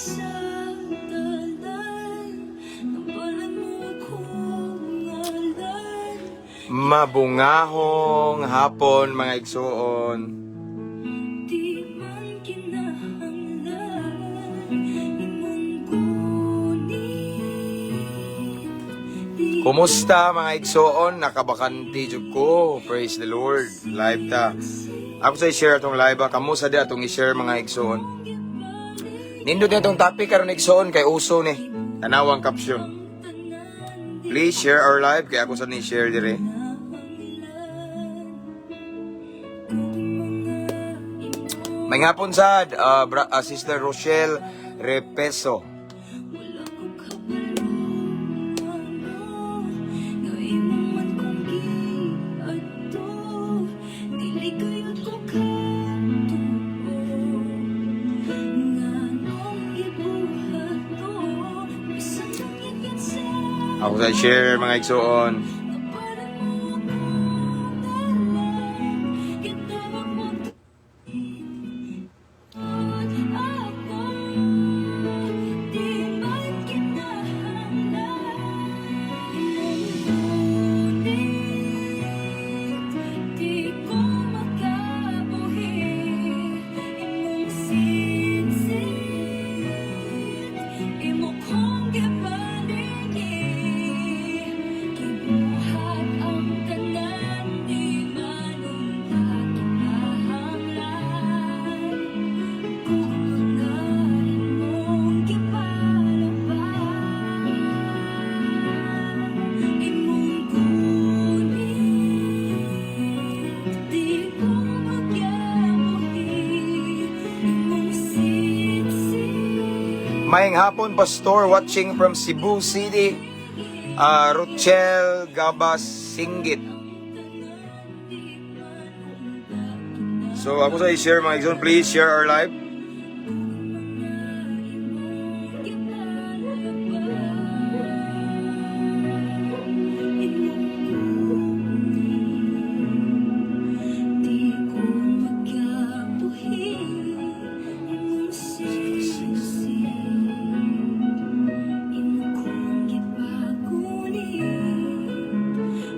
Sa dalan. Nabalan mo akong ngalan. Mabungahong hapon, mga igsuon. Di man kinahanglan imong gunit. Di Kumusta, mga igsuon? Nakabakante jud ko. Praise the Lord. Live ta. Ako sa i-share atong live ah. Kamo sa di atong i-share, mga igsuon. Nindot na itong topic karon, igsuon, kay uso ni. Tanawang caption. Please share our live kay ako sa ni share dire. Kinahanglan kung mga imong May hapon sad, Sister Rochelle Repeso. Wala ko kabalo ano nga imo man kong giadto. Dili kayod ko katuo nganong gibuhat to bisan nangitngit sa Ako sa share, mga igsuon. Nabalan mo akong ngalan. Gitawag mo ako. Di man kinahanglan imong gunit. Di ko makabuhi imong sinsir. Imo kong gipanigi. Gibuhat ang tanan. Di man unta kinahanglan kung na imong gipalabas. Imong gunit. Di ko magyabuhi imong sinsir. Maayong hapon, Pastor, watching from Cebu City. Rochelle Gabas Singgit. Di man unta So ako sa i-share, mga igsoon, please share our live. Mga imong gipalabas. Imong gunit. Di ko magkabuhi imong sinsir. Imo kong gipagunit.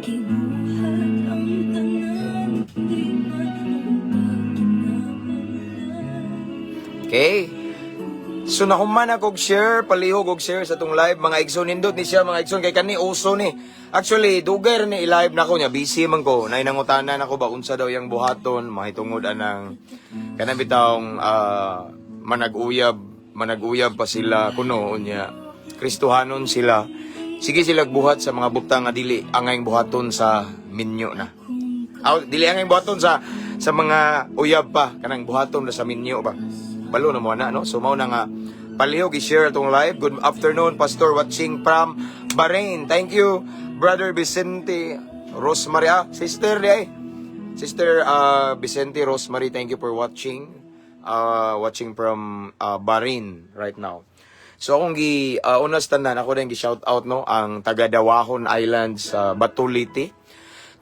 Gibuhat ang tanan. Di man unta kinahanglan. Okay. So nahuman ako og share, palihog og share sa atong live, mga igsoon. Nindot ni siya, mga igsoon, kay kani uso ni. Actually, dugay ra ni i-live nako niya, busy man ko. Nay nangutana nako ba unsa daw yang buhaton mahitungod anang kanang bitawng manag-uyab, manag-uyab pa sila kuno unya. Kristohanon sila. Sige sila buhat sa mga butang nga dili angay buhaton sa minyo na. Aw, dili angay buhaton sa mga uyab pa, kanang buhaton na sa minyo ba. Balo na mo na, no? So mao na nga palihog i-share atong live. Good afternoon, Pastor, watching from Bahrain. Thank you, Brother Vicente Rosemary. Ah, sister di ay. Sister Vicente Rosemary, thank you for watching. Watching from Bahrain right now. So akong gi unas tanan ako din gi shout out no ang taga Dawahon Islands sa Bato, Leyte.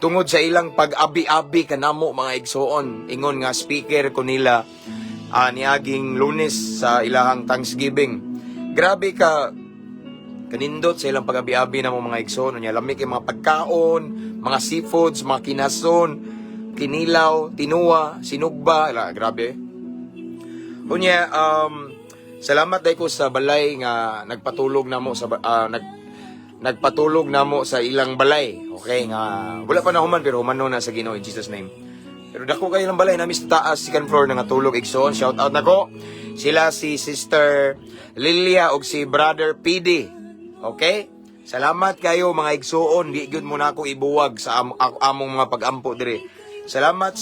Tungod sa ilang pag-abi-abi kanamo, mga igsoon, ingon nga speaker ko nila niaging Lunes sa ilahang Thanksgiving. Grabe ka kanindot sa ilang pag-abi-abi namo, mga igsoon. Unya lami kay mga pagkaon, mga seafoods, mga kinason, kinilaw, tinua, sinugba, ila, grabe. Unya salamat dai ko sa balay nga nagpatulog namo sa nagpatulog namo sa ilang balay. Okay nga wala pa na human pero humano na sa Ginoo in Jesus' name. Pero dako kayo ng balay nami sa taas, second floor na nga tulog, igsoon. Shout out nako. Sila si Sister Lilia og si Brother PD. Okay? Salamat kayo, mga igsoon. Di gyud mo na ako ibuwag sa among mga pag-ampo dire. Salamat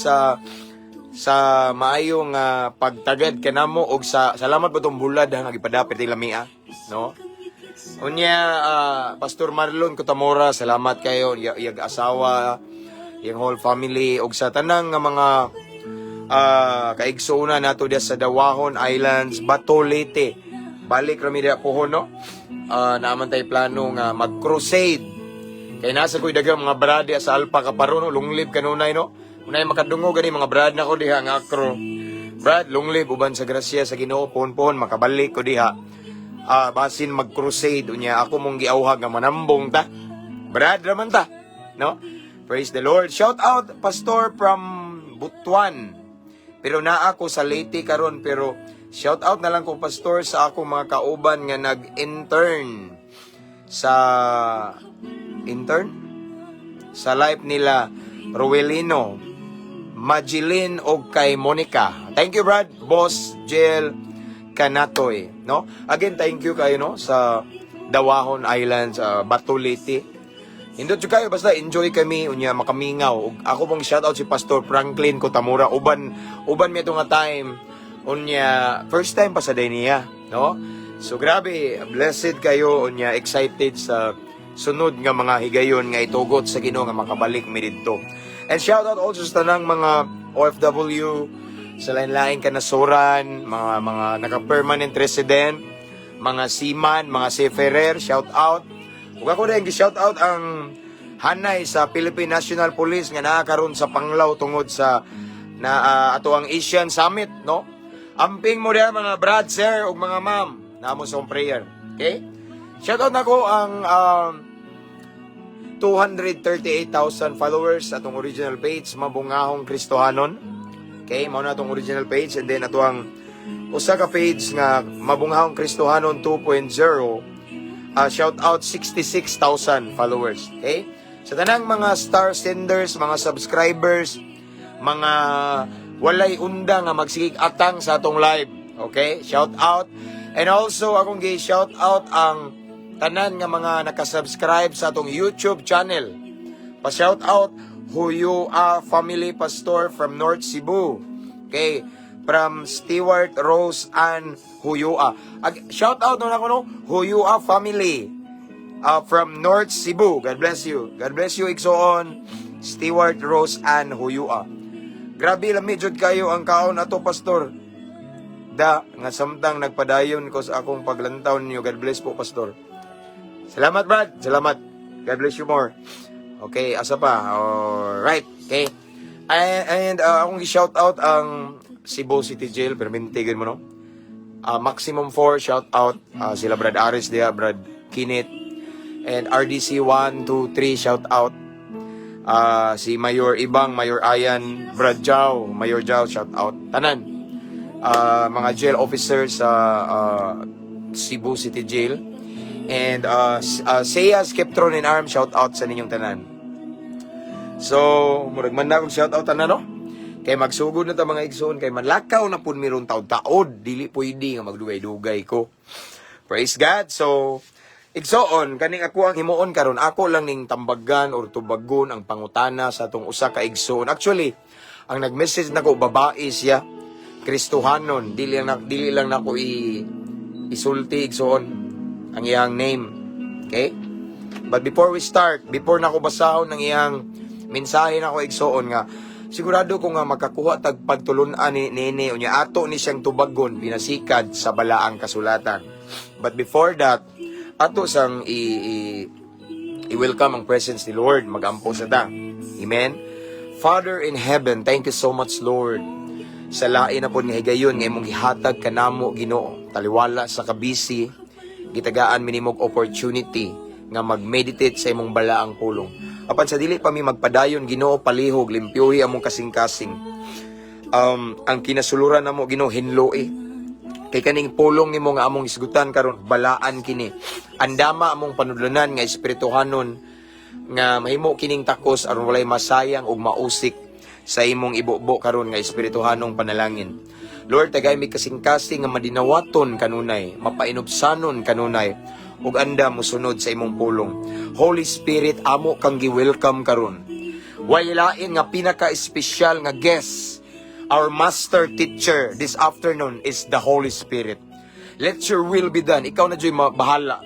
sa maayong pagtagad kanamo og sa salamat po tong bulad ha, nga gipadapit ni lamia, no? Unya Pastor Marlon Kutamora, salamat kayo, iyag asawa, iyang whole family og sa tanang nga mga kaigsoona nato diya sa Dawahon Islands, Bato, Leyte. Balik rami diya pohon, no? Naaman tay plano nga mag-crusade. Kay nasa ko'y daghang mga brad diya sa Alpha Kaparon, no? Long live kanunay, no? Unay makadungog gani mga brad nako diha nga akro. Brad, long live uban sa grasya sa Ginoo, pohon-pohon makabalik ko diha. Basin mag-crusade unya ako mong giawhag nga manambong ta. Brad raman ta, no? Praise the Lord. Shout out, Pastor from Butuan. Pero naa ako sa Leyte karon, pero shout out na lang ko, Pastor, sa akong mga kauban nga nag-intern sa intern sa life nila Ruelino, Majilin og kay Monica. Thank you, Brad. Boss Jill Kanatoy, no? Again, thank you kayo, no, sa Dawahon Islands, sa Bato, Leyte. Indot jud kayo, basta enjoy kami unya makamingaw. Ug ako pong shout out si Pastor Franklin Kotamura, uban uban mi nga time unya first time pa sa day niya, no? So grabe, blessed kayo unya excited sa sunod nga mga higayon nga itugot sa Ginoo nga makabalik mi didto. And shout out also sa tanang mga OFW sa lain-laing kanasuran, mga naka-permanent resident, mga seaman, mga seafarer, shout out. Ug ako din gi-shout out ang hanay sa Philippine National Police nga naa karon sa Panglao tungod sa na ato ang Asian Summit, no? Amping mo diha, mga brad, sir ug mga ma'am. Namo sa akong prayer. Okay? Shout out nako ang 238,000 followers atong original page, Mabungahong Kristohanon. Okay, mao na atong original page, and then ato ang usa ka page nga Mabungahong Kristohanon 2.0, shout out 66,000 followers. Okay? Sa tanang mga star senders, mga subscribers, mga walay unda nga magsigig atang sa atong live. Okay? Shout out. And also akong gi-shout out ang tanan nga mga nakasubscribe sa atong YouTube channel. Pa-shout out Huyua Family Pastor from North Cebu. Okay, from Stewart Rose and Huyua. Shout out nun ako, no, Huyua Family from North Cebu. God bless you. God bless you, Igsoon, Stewart Rose and Huyua. Grabe, lami jud kayo ang kaon ato, Pastor. Da nga samtang nagpadayon ko sa akong paglantaw ninyo. God bless po, Pastor. Salamat, Brad. Salamat. God bless you more. Okay, asa pa? Alright. Okay. And akong i-shout out ang Cebu City Jail, pero mintigan mo, no? Maximum 4, shout out sila Brad Aris diha, Brad Kinit, and RDC 1, 2, 3, shout out. Si Mayor Ibang, Mayor Ayan, Brad Jao, Mayor Jao, shout out. Tanan. Mga jail officers sa Cebu City Jail. And Seyas Keptron in Arms, shout out sa ninyong tanan. So, murag man na akong shout out tanan, no? Kay magsugod na ta, mga igsoon, kay manlakaw na pud miron taod-taod, dili pwede nga magdugay-dugay ko. Praise God. So, igsoon, kaning ako ang himuon karon, ako lang ning tambagan or tubagon ang pangutana sa atong usa ka igsoon. Actually, ang nag-message nako, babae siya, Kristohanon, dili lang nako i isulti, igsoon, ang iyang name. Okay? But before we start, before nako basahon ng iyang mensahe nako, igsoon, nga sigurado ko nga makakuha tag pagtulun-an ni nene unya ato ni siyang tubagon pinasikad sa balaang kasulatan. But before that, ato sang i-welcome ang presence ni Lord, magampo sa ta. Amen. Father in heaven, thank you so much, Lord. Sa lain na po nga higayon nga imong gihatag kanamo, Ginoo. Taliwala sa kabisi, gitagaan minimog opportunity nga mag-meditate sa imong balaang pulong. Apan sa dili pa mi magpadayon, Ginoo, palihog limpyuhi among kasing-kasing. Ang kinasuluran namo, Ginoo, hinloi. Kay kaning pulong nimo nga among isgutan karon, balaan kini. Andama among panudlanan nga espirituhanon nga mahimo kining takos aron walay masayang ug mausik sa imong ibubo karon nga espirituhanong panalangin. Lord, tagay mi kasing-kasing nga madinawaton kanunay, mapainubsanon kanunay, ug anda mosunod sa imong pulong. Holy Spirit, amo kang gi-welcome karon. Way lain nga pinaka-espesyal nga guest, our master teacher this afternoon is the Holy Spirit. Let your will be done. Ikaw na juy bahala.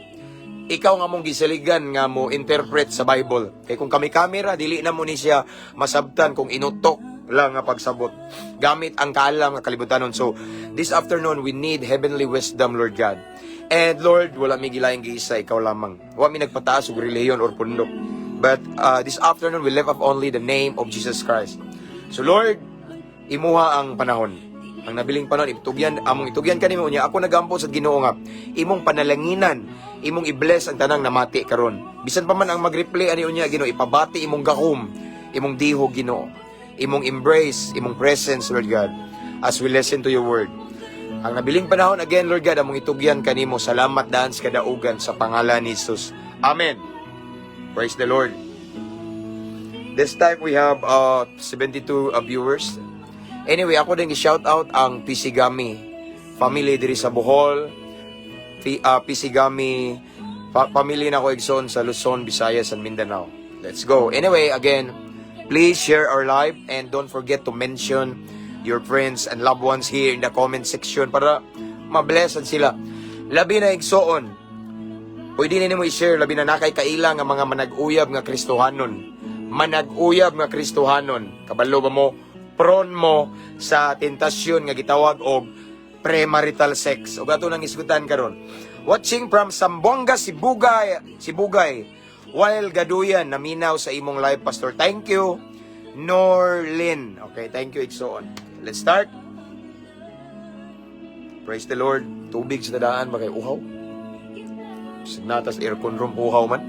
Ikaw nga mong gisaligan nga mo interpret sa Bible. Kay kung kami kamera, dili na mo ni siya masabtan kung inutok lang nga pagsabot. Gamit ang kaalam nga kalibutanon. So, this afternoon, we need heavenly wisdom, Lord God. And Lord, wala mi gilaing giisa, ikaw lamang. Wa mi nagpataas og relihiyon or pundok. But this afternoon, we lift up only the name of Jesus Christ. So Lord, imuha ang panahon. Ang nabiling panahon itugyan, among itugyan kanimo. Unya ako nagampo sa Ginoo nga imong panalanginan, imong i-bless ang tanang namati karon. Bisan pa man ang mag-replay ani unya, Ginoo, ipabati imong gahom, imong dihog, Ginoo, imong embrace, imong presence, Lord God, as we listen to your word. Ang nabiling panahon again, Lord God, among itugyan kanimo. Salamat daan sa kadaugan sa pangalan ni Jesus. Amen. Praise the Lord. This time we have 72 viewers. Anyway, ako din i-shout out ang Pisigami family diri sa Bohol. Pisigami family na ko, igsoon, sa Luzon, Visayas and Mindanao. Let's go. Anyway, again, please share our live and don't forget to mention your friends and loved ones here in the comment section para ma-bless sila. Labi na, igsoon, pwede na nimo i-share labi na nakay kaila nga mga manag-uyab nga Kristohanon. Manag-uyab nga Kristohanon. Kabalo ba mo? Prone mo sa tentasyon nga gitawag og premarital sex. Ug ato nang isgutan karon. Watching from Zamboanga, Sibugay, Sibugay. While gaduyan, naminaw sa imong live, Pastor. Thank you, Norlin. Okay, thank you, igsoon. Let's start. Praise the Lord. Tubig sa daan ba kay uhaw? Signatas aircon room, uhaw man.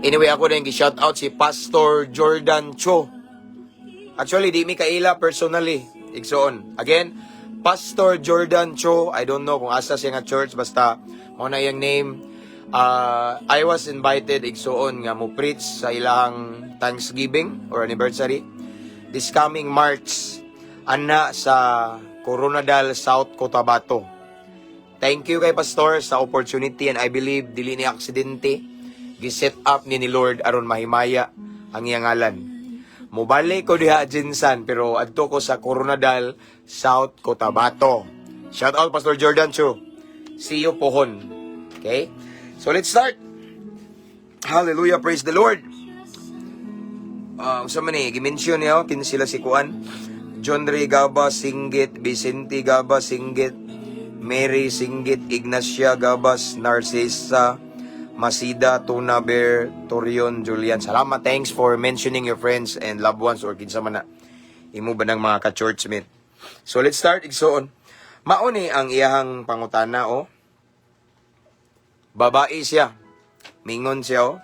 Anyway, ako din gi-shout out si Pastor Jordan Cho. Actually, di mi kaila personally. Igsoon. Again, Pastor Jordan Cho. I don't know kung asa siya nga church. Basta, mao na iyang name. I was invited, igsoon, nga mo preach sa ilang Thanksgiving or anniversary this coming March ana sa Coronadal, South Cotabato. Thank you kay Pastor sa opportunity and I believe dili ni aksidente, gi-set up ni Lord aron mahimaya ang iyang ngalan. Mubalik ko diha GenSan pero adto ko sa Coronadal, South Cotabato. Shout out, Pastor Jordan Chu. See you pohon. Okay? So let's start. Hallelujah, praise the Lord. Unsa man ni gi-mention niya, kin sila si kuan. John Ray Gaba Singgit, Vicente Gaba Singgit, Mary Singgit, Ignacia Gabas, Narcisa, Masida, Tuna Bear, Torion, Julian. Salamat, thanks for mentioning your friends and loved ones or kinsa man na imo ba ng mga ka-churchmate. So let's start, igsoon. Mao ni ang iyahang pangutana, oh. Babae siya. Mingon siya, oh.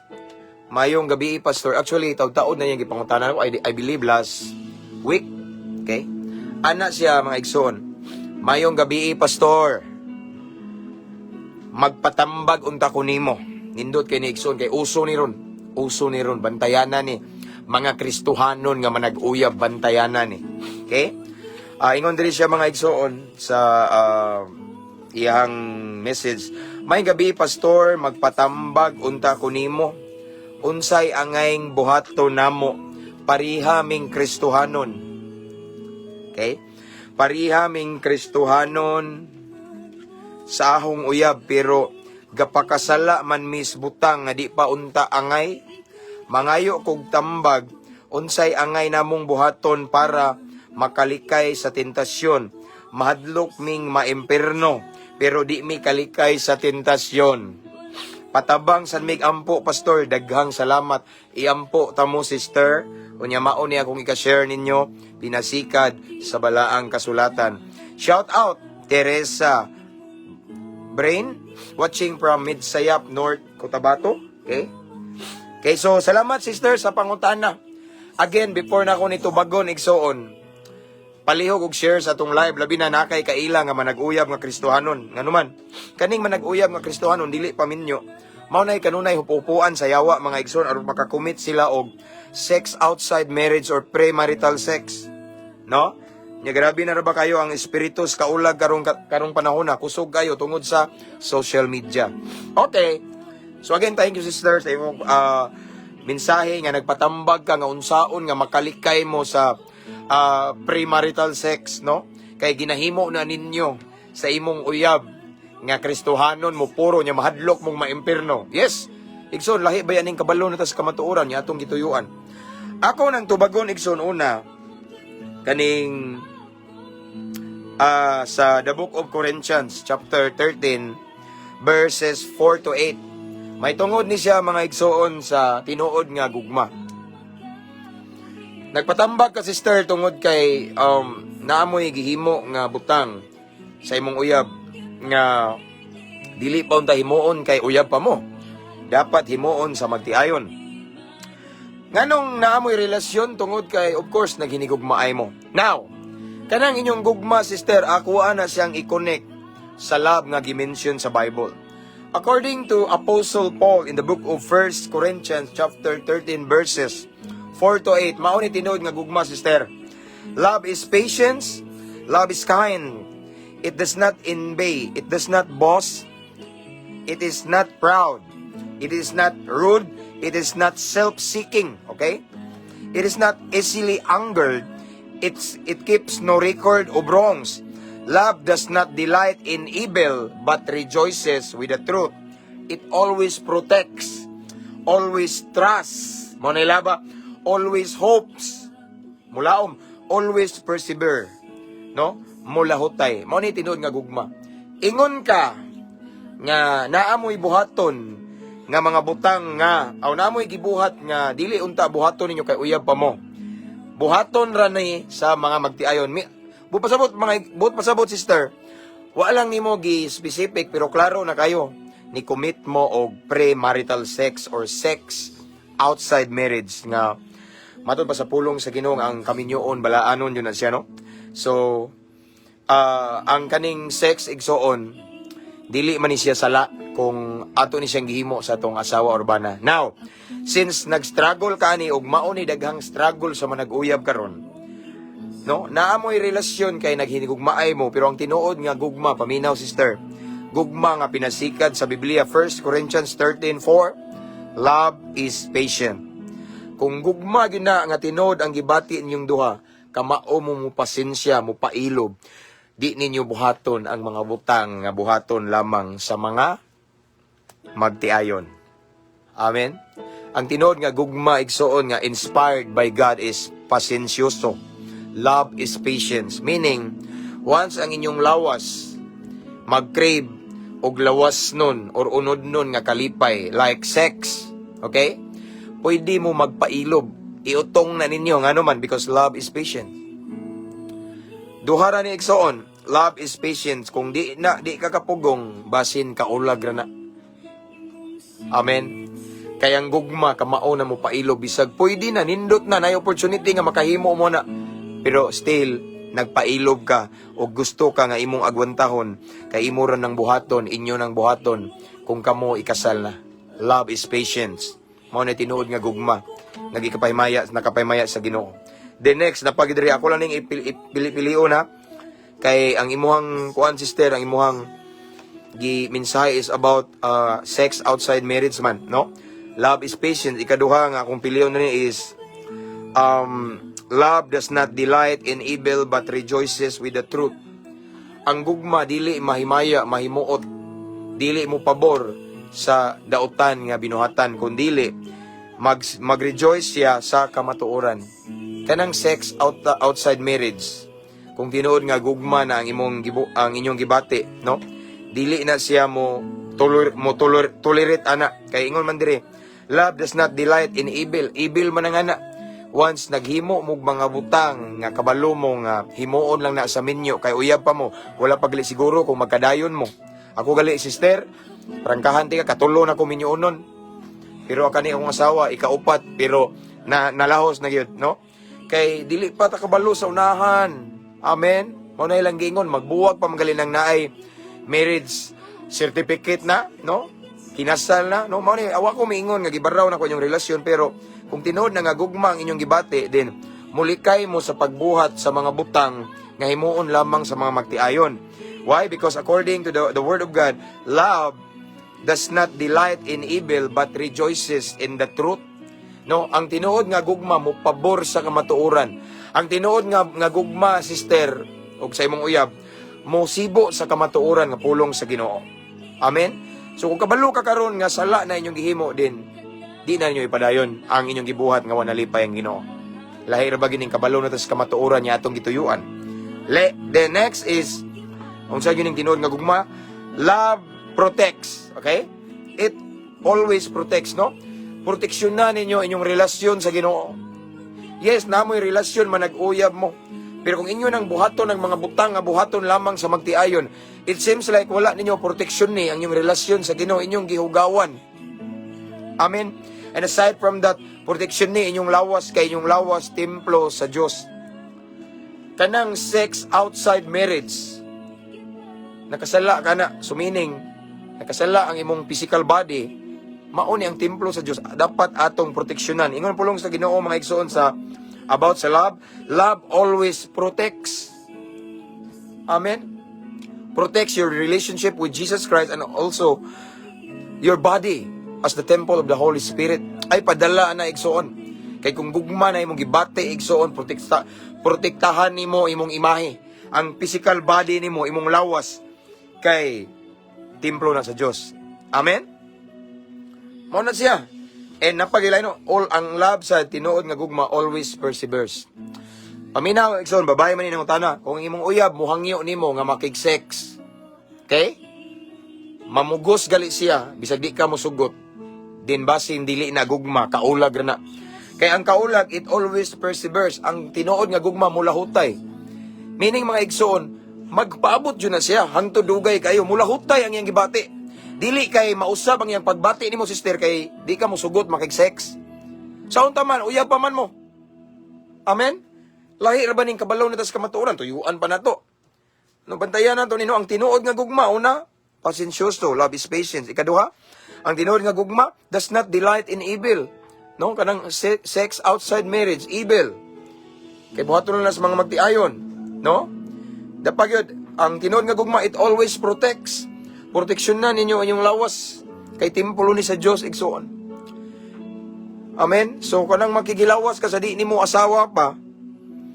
"Mayong gabi, Pastor." Actually, taud-taod na niyang gipangutana ko. I believe last week. Okay? Ana siya, mga igsoon. "Mayong gabi, Pastor. Magpatambag unta ko nimo." Nindot kay ni, igsoon, kay uso ni ron. Uso ni ron bantayanan ni mga Kristohanon nga manag-uyab, bantayanan ni. Okay? Ingon diri siya, mga igsoon, sa iyang message. "May gabi, Pastor, magpatambag unta ko nimo. Unsay angayng buhaton namo, pariha ming Kristohanon?" Okay? "Pariha ming Kristohanon sa ahong uyab pero gapakasala man mis butang nga di pa unta angay. Mangayo kog tambag unsay angay namong buhaton para makalikay sa tentasyon. Mahadlok ming maimperno pero di mi kalikay sa tentasyon. Patabang san mig ampo, Pastor, daghang salamat." Iampo tamo, sister. Unya mao ni akong ika-share ninyo pinasikad sa balaang kasulatan. Shout out Teresa Brain, watching from Midsayap, North Cotabato. Okay? Okay, so salamat, sister, sa pangutana. Again, before na ako nito bagon, igsoon, palihog og share sa atong live, labi na nakay kaila nga manag-uyab nga Kristohanon. Nganuman, kaning manag-uyab nga Kristohanon dili pa minyo. Mao nay kanunay hupupuan sa yawa, mga igsoon, aron makakomit sila og sex outside marriage or premarital sex. No? Nya grabe na ra ba kayo ang espiritu sa kaulag karong karong panahon na, kusog kayo tungod sa social media. Okay. So again, thank you, sister, sa imong mensahe nga nagpatambag ka nga unsaon nga makalikay mo sa premarital sex, no? Kay ginahimo na ninyo sa imong uyab nga Kristohanon mo puro nya mahadlok mong maimpirno. Yes. Igsoon, lahi ba yan ning kabalo na ta sa kamatuoran nya atong gituyuan. Ako nang tubagon, igsoon, una kaning sa the Book of Corinthians chapter 13 verses 4 to 8. May tungod ni siya, mga igsoon, sa tinuod nga gugma. Nagpatambag ka, sister, tungod kay naamoy gihimo nga butang sa imong uyab nga dili pa unta himuon kay uyab pa mo. Dapat himuon sa magtiayon. Nganong naamoy relasyon? Tungod kay, of course, naghinigugmaay mo. Now, kanang inyong gugma, sister, ako ana siyang i-connect sa love nga gi-mention sa Bible. According to Apostle Paul in the book of 1 Corinthians chapter 13 verses 4 to 8, mao ni tinuod nga gugma, sister. Love is patience, love is kind. It does not envy, it does not boast, it is not proud, it is not rude, it is not self-seeking, okay? It is not easily angered. It keeps no record of wrongs. Love does not delight in evil, but rejoices with the truth. It always protects, always trusts. Mao na love, always hopes. Mulaom, always persevere. No? Mulahutay. Mao ni tinuod nga gugma. Ingon ka nga naamoy buhaton nga mga butang nga aw naamoy gibuhat nga dili unta buhaton ninyo kay uyab pa mo, buhaton ra ni sa mga magtiayon. Buot pasabot mga buot pasabot, sister, wa lang nimo gi specific pero klaro na kayo ni commit mo og premarital sex or sex outside marriage nga matod pa sa pulong sa Ginoo, ang kaminyoon balaanon yun na siya, no? So ang kaning sex, igsoon, dili man ni siya sala kung ato ni siyang gihimo sa atong asawa or bana. Now, since nag-struggle ka ani og mao ni daghang struggle sa mga nag-uyab karon, no? Naamoy relasyon kay naghinigugmaay mo, pero ang tinuod nga gugma, paminaw, sister, gugma nga pinasikad sa Biblia, 1 Corinthians 13:4, love is patient. Kung gugma gyud na nga tinuod ang gibati ninyong duha, kamao mo mo pasensya, mo pailob. Di ninyo buhaton ang mga butang nga buhaton lamang sa mga magtiayon. Amen. Ang tinuod nga gugma, igsoon, nga inspired by God is pasensyoso. Love is patience. Meaning, once ang inyong lawas mag-crave og lawas nun or unod nun nga kalipay like sex, okay? Pwede mo magpailob. Iutong na ninyo, ngano man, because love is patient. Duha ra ni, igsoon. Love is patience. Kung di na di ka kapugong, basin kaulag ra na. Amen. Kaya ang gugma kamao na mo pailob bisag pwede na, nindot na na opportunity nga makahimo mo na. Pero still nagpailob ka o gusto ka nga imong agwantahon kay imo ra ng buhaton, inyo nang buhaton kung kamo ikasal na. Love is patience. Mao na tinuod nga gugma nga gikapahimaya, nakapahimaya sa Ginoo. The next na pag diri ako lang ning ipili-pilion ha, kay ang imuhang kuan, sister, ang imuhang gi mensahe is about sex outside marriage man, no? Love is patient. Ikaduha nga akong pilion na ni is love does not delight in evil but rejoices with the truth. Ang gugma dili mahimaya, mahimuot, dili mo pabor sa dautan nga binuhatan, kundili mag-rejoice siya sa kamatuoran. Kanang sex outside marriage, kung tinuod nga gugma na ang inyong gibati, no? Dili na siya mo tolerate ana kay ingon man dire, love does not delight in evil. Evil man ang ana. Once naghimo mo mga butang nga kabalo mo nga himuon lang na sa minyo kay uyab pa mo, wala pa gali siguro kung magkadayon mo. Ako gali, sister, prangkahan ti ka, katulo na ko minyoon. Pero kani akong asawa, ikaupat, pero na nalahos na gyud, no? Kay dili pa ta kabalo sa unahan. Amen. Mao na ilang giingon, magbuwag pa magali nang naay marriage certificate na, no? Kinasal na, no? Mao ni awa ko miingon nga gibaraw na ko inyong relasyon, pero kung tinuod na nga gugma ang inyong gibati, din mulikay mo sa pagbuhat sa mga butang nga himuon lamang sa mga magtiayon. Why? Because according to the word of God, love does not delight in evil but rejoices in the truth. No, ang tinuod nga gugma mo pabor sa kamatuoran. Ang tinuod nga gugma, sister, ug sa imong uyab, mo sibo sa kamatuoran nga pulong sa Ginoo. Amen. So kung kabalo ka karon nga sala na inyong gihimo, din di na ninyo ipadayon ang inyong gibuhat nga wa nalipay ang Ginoo. Lahi ra ba gining kabalo na ta sa kamatuoran niya atong gituyuan. The next is unsa gyud ning tinuod nga gugma? Love protects, okay? It always protects, no? Proteksyonan ninyo inyong relasyon sa Ginoo. Yes, namoy relasyon, manag-uyab mo. Pero kung inyo nang buhaton ng mga butang nga buhaton lamang sa magtiayon, it seems like wala ninyo proteksyon ni ang inyong relasyon sa Ginoo, inyong gihugawan. Amen. And aside from that, protection ni inyong lawas kay inyong lawas templo sa Dios. Kanang sex outside marriage, nakasala ka na, so meaning, nakasala ang imong physical body, mao ni ang templo sa Dios, dapat atong proteksyonan. Ingon pulong sa Ginoo, mga igsoon, sa about sa love, love always protects. Amen. Protects your relationship with Jesus Christ and also your body as the temple of the Holy Spirit. Ay padala na, igsoon. Kay kung gugma na imong gibati, igsoon, protektahan nimo imong imahe, ang physical body nimo, imong lawas kay templo na sa Dios. Amen. Mao na siya. And napagilay, no, all ang love sa tinuod nga gugma always perseveres. Paminaw, igsoon, babae man ni nangutana, kung imong uyab muhangyo nimo nga makig-sex. Okay? Mamugos gali siya bisag di ka mosugot. Din basin dili na gugma, kaulag ra na. Kay ang kaulag, it always perseveres. Ang tinuod nga gugma mulahutay. Meaning, mga igsoon, magpaabot jud na siya hangtod dugay kayo, mulahutay ang iyang gibati. Dili kay mausab ang iyang pagbati nimo, sister, kay di ka mosugot makig-sex. Sa unta man, uyab pa man mo. Amen? Lahi ra ba ning kabalo na tas kamatuoran, tuyuan pa nato. No, bantayan nato nino ang tinuod nga gugma. Una, pasensyoso, love is patience. Ikaduha, ang tinuod nga gugma does not delight in evil. No, kanang sex outside marriage, evil. Kay buhaton na sa mga magtiayon, no? Dapat yun, ang tinuod nga gugma, it always protects. Proteksyon na ninyo ang inyong lawas kay templo ni sa Dios, igsoon. Amen. So kanang makigilawas ka sa di nimo asawa pa,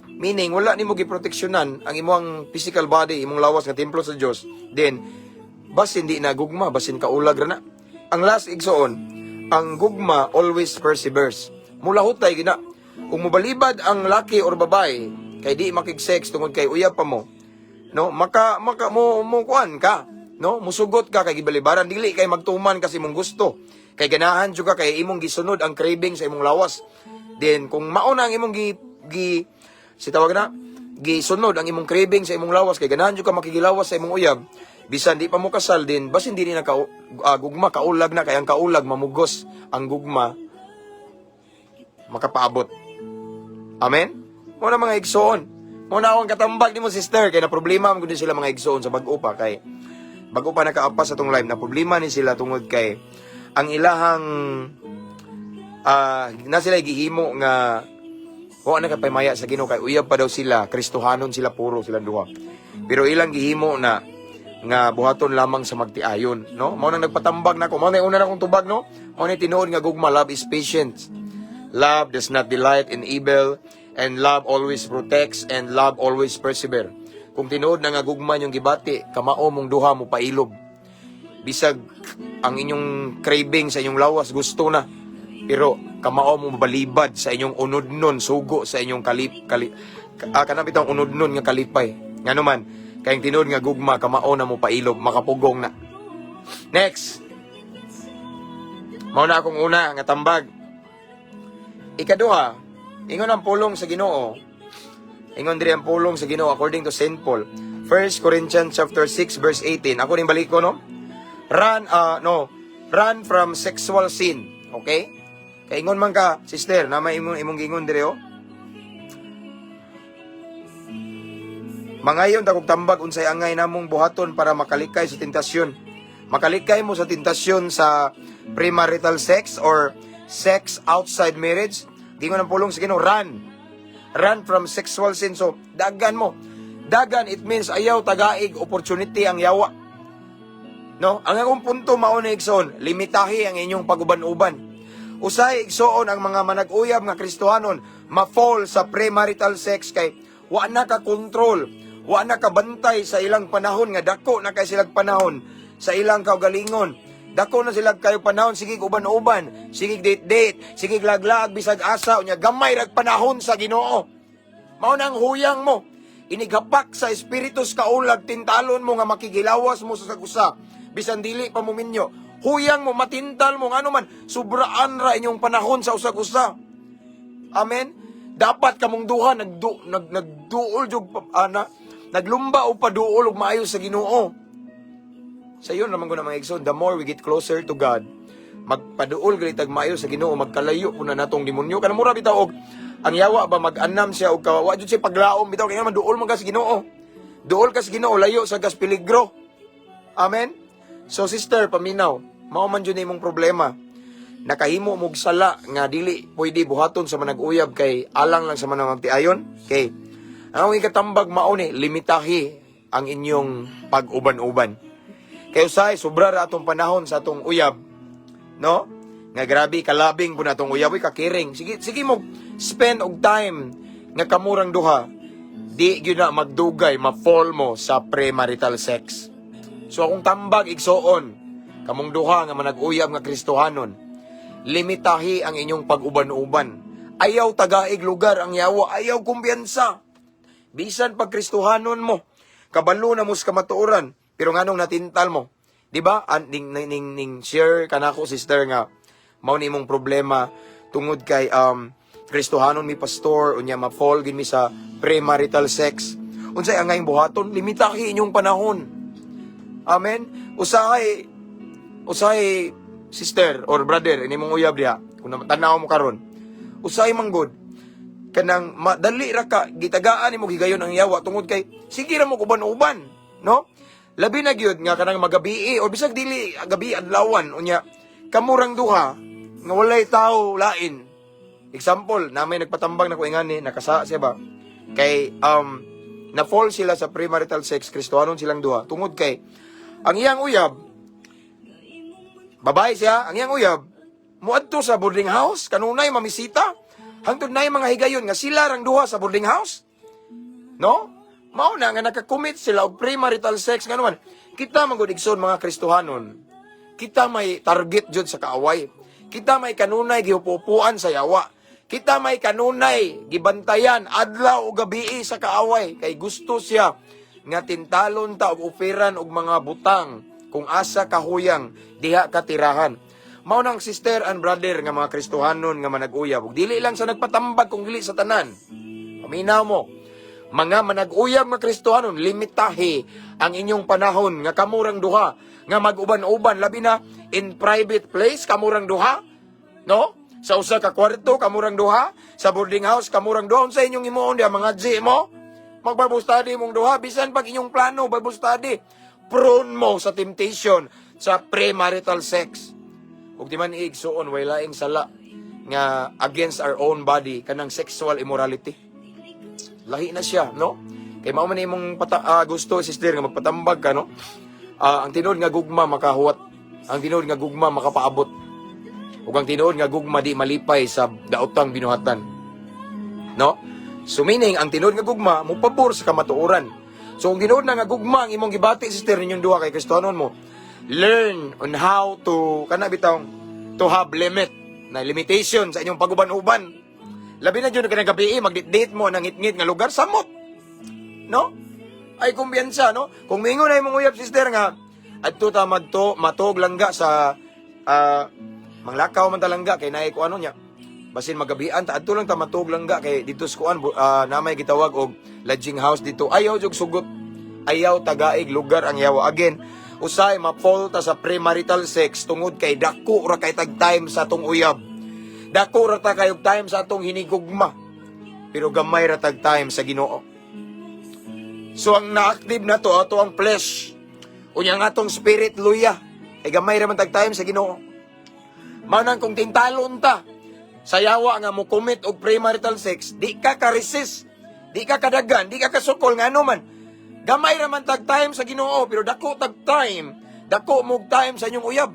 meaning wala nimo giproteksyonan ang imong physical body, imong lawas nga templo sa Dios, then basin di na gugma, basin kaulag ra na. Ang last, igsoon, ang gugma always perseveres. Mulahutay gina. Kung mobalibad ang laki or babae kay di makig-sex tungod kay uyab pa mo, no, maka maka mo mo kuan ka, no, musugot ka kay gibalibaran, dili kay magtuman kasi imong gusto. Kay ganahan jud ka, kay imong gisunod ang craving sa imong lawas. Then kung mao na ang imong gi, gi si tawag na gisunod ang imong craving sa imong lawas kay ganahan jud ka makigilawas sa imong uyab bisan di pa mo kasal, din basin dili na ka gugma, kaulag na, kay ang kaulag mamugos, ang gugma makapaabot. Amen. Mo na, mga igsoon, mo na akong katambag nimo, sister, kay na problema man gud sila, mga igsoon, sa bag-o pa, kay bago pa nakaapas sa tong live, na problema ni sila tungod kay ang ilahang na sila gihimo nga wa na kapaymaya sa Ginoo kay uyab pa daw sila, Kristohanon sila, puro silang duha. Pero ilang gihimo na nga buhaton lamang sa magtiayon, no? Mao nang nagpatambag nako, mao na una na akong tubag, no? Mao na tinuod nga gugma, love is patient. Love does not delight in evil and love always protects and love always persevere. Kung tinuod na nga gugma yung gibati, kamao mong duha mo pailob. Bisag ang inyong craving sa inyong lawas gusto na, pero kamao mo mabalibad sa inyong unodnon sugo, sa inyong kalip kali kanang bitong unodnon nga kalipay. Ngano man, kay ang tinuod nga gugma kamao na mo pailob, makapugong na. Next. Mao na akong una nga tambag. Ikaduha, ingon ang pulong sa Ginoo. Ingon diri ang pulong sa Ginoo according to St. Paul. 1 Corinthians chapter 6 verse 18. Ako ning balik ko, no. Run no, run from sexual sin. Okay? Kay ingon man ka, sister, na may imong gingon diri oh. Mangayon ta kog tambag unsay angay namong buhaton para makalikay sa tentasyon. Makalikay mo sa tentasyon sa premarital sex or sex outside marriage. Gingon ang pulong sa Ginoo, run. Run from sexual sin. So, dagan mo. Dagan, it means ayaw tagaig opportunity ang yawa. No? Ang akong punto mao na, igsoon, limitahi ang inyong paguban-uban. Usay, igsoon, ang mga manag-uyab nga Kristohanon ma-fall sa premarital sex kay wa na ka control, wa na ka bantay sa ilang panahon nga dako na kay silang panahon sa ilang kaugalingon. Dako na sila kayo panahon, sige uban-uban, sige date-date, sige laglag bisag asa, unya gamay rag panahon sa Ginoo. Mao na ang huyang mo. Inighapak sa espiritus kaulag, tintalon mo nga makigilawas mo sa sagusa. Bisan dili pa mo minyo. Huyang mo, matintal mo, ngano man, sobraan ra inyong panahon sa usag-usa. Amen? Dapat kamong duha nagdu nag nagduol jud ana, naglumba o paduol og maayo sa Ginoo. Sa iyon naman ko na, mga igsoon, the more we get closer to God, magpaduol gali tag maayo sa Ginoo, magkalayo po na natong demonyo. Kanang mura bitaw og ang yawa ba, mag-anam siya og kawa jud siya paglaom bitaw, kay man duol man ka sa Ginoo. Duol ka sa Ginoo, layo sa gas peligro. Amen. So sister, paminaw, mao man jud imong problema. Nakahimo mog sala nga dili pwede buhaton sa manag-uyab kay alang lang sa manang magtiayon. Okay. Ang ikatambag mao ni, limitahi ang inyong pag-uban-uban. Kay usahay sobra ra atong panahon sa atong uyab, no? Nga grabe kalabing po na atong uyab, uy, kakiring. Sige, sige mo spend og time nga kamurang duha. Di gyud na magdugay ma-fall mo sa premarital sex. So akong tambag, igsoon, kamong duha nga manag-uyab nga Kristohanon, limitahi ang inyong pag-uban-uban. Ayaw tagaig lugar ang yawa, ayaw kumpiyansa. Bisan pag Kristohanon mo, kabalo na mo sa kamatuoran, pero nganong natintal mo? Di ba? An, ning, ning, ning, ning share kanako, sister, nga mao ni imong problema tungod kay Kristohanon mi, pastor, unya ma-fall gin mi sa premarital sex. Unsay angayng buhaton? Limitahi inyong panahon. Amen. Usahay usahay, sister or brother, ini mong uyab diha, kung tanaw mo karon. Usahay manggod kanang madali ra ka gitagaan nimo higayon ang yawa tungod kay sige ra mo uban-uban, no? Labi na gyud nga kanang magabii or bisag dili gabi, adlawan, unya kamurang duha nga walay tao lain. Example, na may nagpatambag na ko ingani, nakasa siya ba kay na fall sila sa premarital sex, Kristohanon silang duha, tungod kay ang iyang uyab, babae siya, ang iyang uyab muadto sa boarding house kanunay mamisita hangtod naay mga higayon nga sila rang duha sa boarding house, no? Mao na nga nakakommit sila og premarital sex. Nga naman kita man gud, igsoon, mga Kristohanon, kita may target jud sa kaaway. Kita may kanunay gihupupuan sa yawa. Kita may kanunay gibantayan adlaw o gabii sa kaaway kay gusto siya nga tintalon ta og operan og mga butang kung asa kahuyang diha ka tirahan. Mao nang sister and brother nga mga Kristohanon nga manag-uyab, ug dili lang sa nagpatambag kung dili sa tanan. Paminaw mo. Mga manag-uyab nga Kristohanon, limitahi ang inyong panahon nga kamurang duha nga mag-uban-uban, labi na in private place kamurang duha, no? Sa usa ka kwarto kamurang duha, sa boarding house kamurang duha. Unsa inyong himuon diha, mga G mo? Mag Bible study mong duha, bisan pag inyong plano Bible study, prone mo sa temptation sa premarital sex. Ug di man, igsuon, way laing sala nga against our own body kanang sexual immorality. Lahi na siya, no? Kay mao man imong gusto, sister, nga magpatambag ka, no? Ang tinuod nga gugma makahuwat. Ang tinuod nga gugma makapaabot. Ug ang tinuod nga gugma di malipay sa daotang binuhatan. No? So meaning, ang tinuod nga gugma mo pabor sa kamatuoran. So kung tinuod na nga gugma ang imong gibati, sister, ninyong duha kay Kristohanon mo, learn on how to kana bitawng to have limit na limitation sa inyong paguban-uban. Labi na jud kanang gabi mag-date mo nang ngit-ngit nga lugar, samot. No? Ay kumpiyansa, no? Kung mingon na imong uyab, sister, nga adto ta magto matog langga sa manglakaw man ta langga kay naay ko ano niya. Basin magabian ta, adto lang ta matog langga kay dito sa kuan na may gitawag og lodging house dito. Ayaw jug sugot. Ayaw tagaig lugar ang yawa. Again, usay ma-fall ta sa premarital sex tungod kay dako ra kay tag time sa atong uyab. Dako ra ta kayog time sa atong hinigugma. Pero gamay ra tag time sa Ginoo. So ang na-active na to, ato ang flesh. Unya ang atong spirit luya. Ay gamay ra man tag time sa Ginoo. Mao nang kung tintalon ta sa yawa nga mo commit og premarital sex, di ka ka-resist, di ka kadagan, di ka kasukol, ngano man. Gamay ra man tag time sa Ginoo, pero dako tag time, dako mog time sa inyong uyab.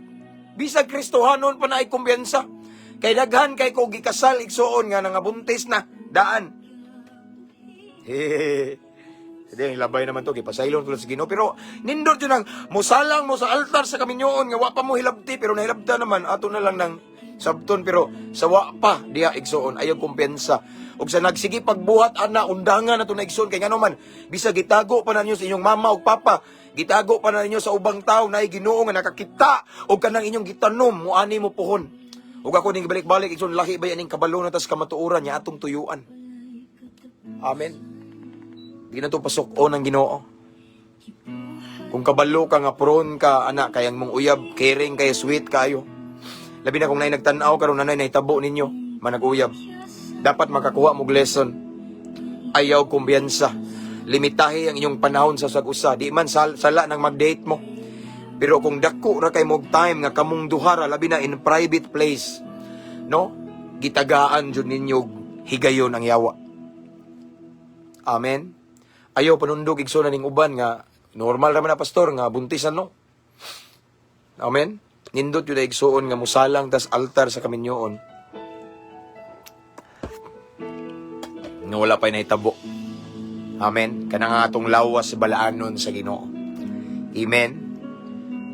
Bisag Kristohanon pa na ay kumpiyansa. Kay daghan kay ko gikasal, igsuon, nga nangabuntis na daan. Hehehe. Hindi, labay naman to, gipasaylon ko lang sa Ginoo. Pero nindot yun ang musalang mo sa altar sa kaminyoon nga wa pa mo hilabti, pero nahilabta naman, ato na lang ng sabton. Pero sa wa pa, diha, igsuon, ayaw kumpiyansa. Ug sa nagsige pagbuhat ana, undangan na to na, igsuon, kay ngano man, bisag gitago pa na ninyo sa inyong mama ug papa, gitago pa na ninyo sa ubang tao, naay Ginoo nga nakakita og kanang inyong gitanom, muani mo puhon. Ug ako ning balik-balik, igsuon, lahi ba aning kabalo na tas kamatuoran niya atong tuyuan. Amen. Di na to pasuk-on ang Ginoo. Kung kabalo ka nga prone ka, anak, kayang mong uyab, caring kay, sweet kayo. Labi na kung naay nagtan-aw karon, nanay nahitabo ninyo, manag-uyab. Dapat makakuha mo lesson. Ayaw kumbiyansa. Limitahi ang inyong panahon sa sag-usa. Di man sala nang mag-date mo. Pero kung dako ra kay mog time nga kamong duhara, labi na in private place, no? Gitagaan jud ninyo higayon ang yawa. Amen. Ayaw panundog, igsoon, ning uban nga normal ra man na, pastor, nga buntisan, no. Amen. Nindot yun, igsuon, nga musalang tas altar sa kaminyoon nga wala pa'y nahitabo. Amen. Kana nga atong lawas balaanon sa Ginoo. Amen.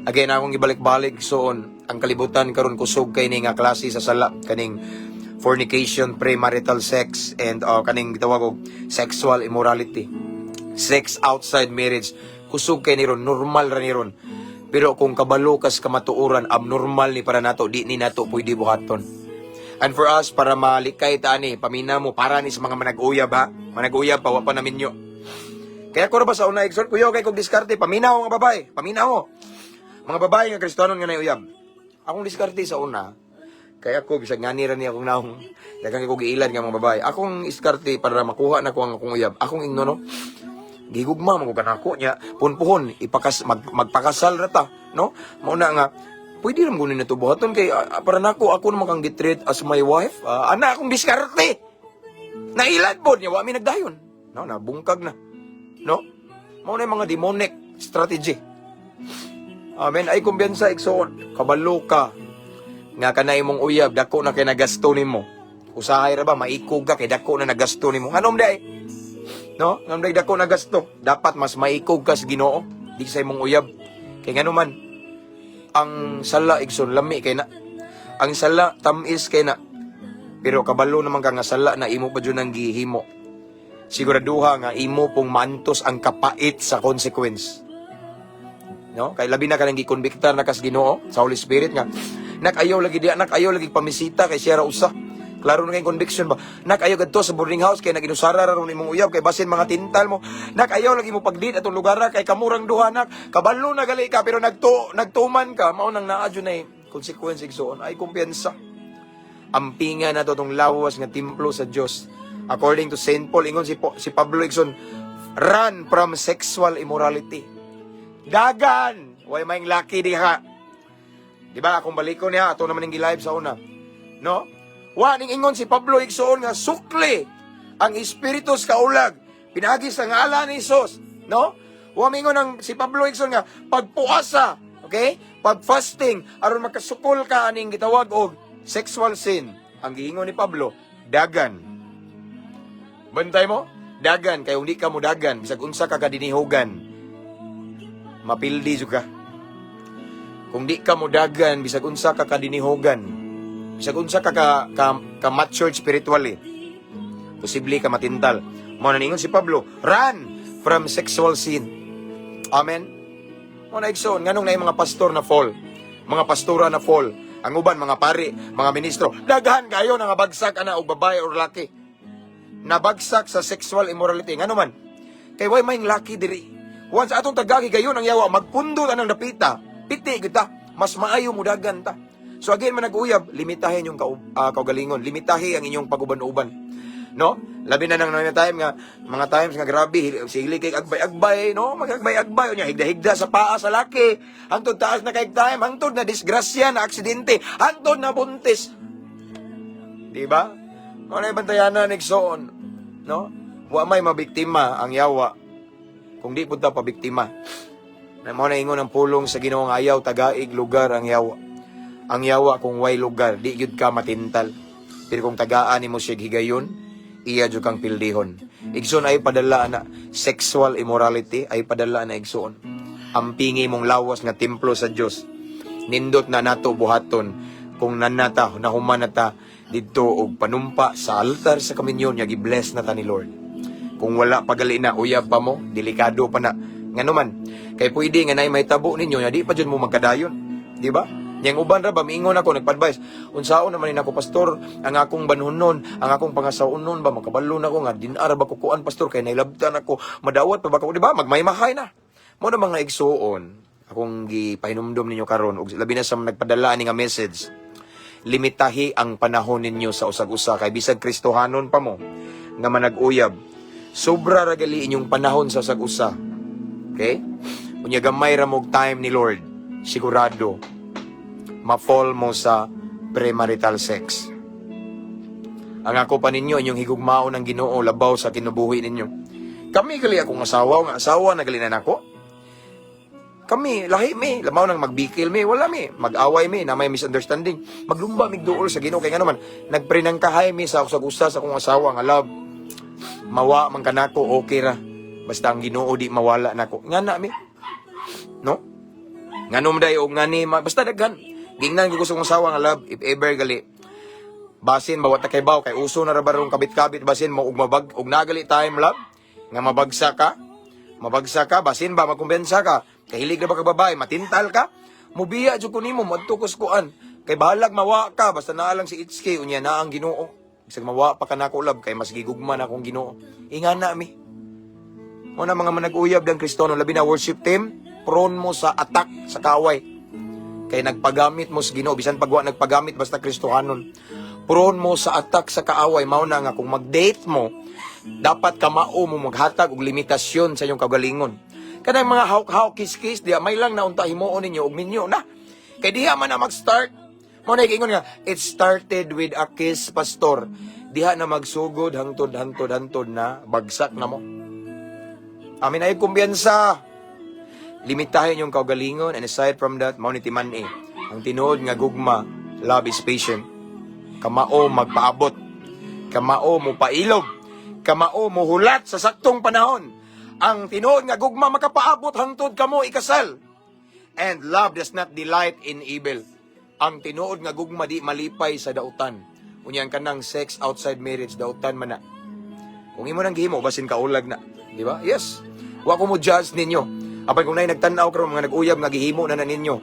Again, akong ibalik-balik, igsoon, ang kalibutan karon kusog kay ni nga klase sa sala, kaning fornication, premarital sex and kaning gitawag og sexual immorality. Sex outside marriage. Kusog kay ni ron, normal ra ni ron. Pero kung kabalo kas kamatuoran, abnormal ni para nato, di ni nato pwede buhaton. And for us, para malikay ta ani, pamina mo, para ni sa mga manag-uyab ha. Manag-uyab pa, wa pa naminyo. Kaya ko ra ba sa una, igsoon, kuya, kay kog diskarte, paminaw nga babae, paminaw. Mga babae nga Kristohanon nga uyab. Akong diskarte sa una, kaya ako, bisag ngani ra ni akong naong, daghang ko giilan nga mga babae. Akong diskarte para makuha na ko ang akong uyab. Akong ingno, no, gigugma man ko kanako niya, punpuhon ipakas magpakasal ra ta, no? Mao na nga pwede ra mo na to buhaton kay para nako, ako naman kang gitreat as my wife. Ana akong diskarte. Nailad pod niya, wa mi nagdayon, no? Nabungkag na, no? Mao na yung mga demonic strategy. Amen. Ay kumbiyansa, igsoon. Kabalo ka nga kanay imong uyab dako na kay nagasto nimo. Usahay ra ba maikog ka kay dako na nagasto nimo? Nganom day, no? Nganom day dako na gasto? Dapat mas maikog ka sa Ginoo, di sa imong uyab. Kay ngano man, ang sala, igsoon, lami kay na. Ang sala tamis kay na. Pero kabalo naman ka nga sala na imo pa jud ang gihimo. Siguraduha nga imo pong maantos ang kapait sa consequence. No? Kay labi na ka nang gikonbiktar na kas Ginoo sa Holy Spirit nga nak, ayaw lagi diya, nak, ayaw lagi pamisita kay siya ra usa. Klaro na kay conviction ba? Nak, ayaw gadto sa boarding house kay naginusara ra ron imong uyab kay basin mga tintal mo. Nak, ayaw lagi mo pagdate atong lugar ra kay kamurang duha, nak. Kabalo na gali ka pero nagtuman ka, mao nang naa jud na consequence, igsoon. Ay kumpiyansa. Ampinga na to tong lawas nga templo sa Dios. According to Saint Paul, ingon si Pablo, igsoon, run from sexual immorality. Dagan! Way may laki diha. Di ba? Akong baliko niya, ato naman ang live sa una. No? Wa ning ingon si Pablo, igsoon, nga sukli ang espiritu sa kaulag pinaagi sa ngalan ni Jesus, no? Wa mingon ang si Pablo, igsoon, nga pagpuasa, okay? Pag-fasting aron makasukol ka aning gitawag og sexual sin. Ang giingon ni Pablo, dagan. Bantay mo? Dagan kay hindi ka mo dagan bisag unsa ka kadinihugan. Mapildi jud ka. Kung di ka mo dagan bisag unsa ka kadinihugan, bisag unsa ka matured spiritually, posible ka matintal. Mao na ningon si Pablo, run from sexual sin. Amen. Mao na, igsoon, nganong naay mga pastor na fall, mga pastora na fall, ang uban mga pari, mga ministro, daghan kayo nga bagsak ana og babae or laki. Nabagsak sa sexual immorality. Ngano man? Kay way may laki diri. Once atong tagagi gayon ang yawa, magpundot anang dapita, piti kita, mas maayo mudagan ta. So again, manag-uyab, limitahin yung kaugalingon, limitahin ang inyong pag-uban-uban. No? Labi na nang mga time nga, mga times nga grabe, sili kay agbay-agbay, no? Mag-agbay-agbay, unya higda-higda sa paa sa laki. Hangtod taas na kay time, hangtod na disgrasya na aksidente, hangtod na buntis. Di ba? Mao na bantayanan, igsoon, no? Wa may mabiktima ang yawa kung di pud ta pabiktima. Na mao na ingon ang pulong sa Ginoo nga ayaw tagaig lugar ang yawa. Ang yawa kung way lugar, di gyud ka matintal. Pero kung tagaan nimo siya higayon, iya jud kang pildihon. Igsoon, ay padala na sexual immorality, ay padala na, igsoon. Ampingi mong lawas nga templo sa Dios. Nindot na nato buhaton kung nanata nahuman na ta didto og panumpa sa altar sa kaminyon nya gi-bless na ta ni Lord. Kung wala pagali na, uyab pa mo, delikado pa na. Ngano man, kay pwede nga nay may tabo ninyo nya di pa jud mo magkadayon, di ba? Yang uban ra ba miingon ako, nagpa-advise. Unsaon naman ni nako, pastor, ang akong banhunon, ang akong pangasaonon ba, makabalo na ko nga din-ara ba ko kuan, pastor, kay nailabtan ako, madawat pa ba ko, di ba? Magmaymahay na. Mo na, mga igsuon, akong gipahinumdom ninyo karon og labi na sa nagpadala ani nga message. Limitahi ang panahon ninyo sa usag-usa kay bisag Kristohanon pa mo nga manag-uyab, sobra ra gali inyong panahon sa usag-usa. Okay? Unya gamay ra mo'g time ni Lord. Sigurado ma-fall mo sa premarital sex. Ang ako pa ninyo, inyong higugmaon ng Ginoo labaw sa kinabuhi ninyo. Kami gali akong asawa, nga asawa na gali na nako. Kami, lahi mi, lamaw nang magbikil mi, wala mi, mag-away mi, na may misunderstanding. Maglumba mig duol sa Ginoo kay ngano man, nagprinangkahay mi sa usag-usa sa akong asawa nga, "Love, mawa man kanako, okay ra. Basta ang Ginoo di mawala nako." Nga na mi. No? Nganom day og ngani, basta daghan. Gingnan ko sa akong asawa nga, "Love, if ever gali, basin ba wa ta kay baw kay uso na ra barong kabit-kabit, basin mo og mabag og nagali time, love, nga mabagsak ka, mabagsak ka, basin ba magkumbensa ka, kahilig na ba ka babae, matintal ka, mubiya jud ko nimo, moadto ko sa kuan, kay bahalag mawa ka, basta naa lang si HK, unya naa ang Ginoo. Bisag mawa pa ka nako, love, kay mas gigugma na akong Ginoo." Ingana mi. Mo na, mga manag-uyab ng Kristono, labi na worship team, prone mo sa attack sa kaaway. Kay nagpagamit mo sa Ginoo, bisan pagwa nagpagamit, basta Kristohanon. Prone mo sa attack sa kaaway. Mao na nga kung mag-date mo, dapat kamao mo maghatag og limitasyon sa inyong kaugalingon. Kanang mga hawk-hawk, kiss-kiss, diya may lang na unta himuon ninyo og minyo na. Kay diha man na mag-start. Mo na ingon nga, "It started with a kiss, pastor." Diha na magsugod hangtod hangtod hangtod na bagsak na mo. Amin ay kumbiyansa. Limitahin yung kaugalingon and aside from that, mao ni timan-i. Ang tinuod nga gugma, love is patient. Kamao magpaabot. Kamao mo pailob. Kamao mo hulat sa saktong panahon. Ang tinuod nga gugma makapaabot hangtod kamo ikasal. And love does not delight in evil. Ang tinuod nga gugma di malipay sa dautan. Unya ang kanang sex outside marriage, dautan man na. Kung imo nang gihimo, basin kaulag na. Di ba? Yes. Wa ko mo judge ninyo. Apan kung nay nagtan-aw karon, mga nag-uyab nga gihimo na na ninyo,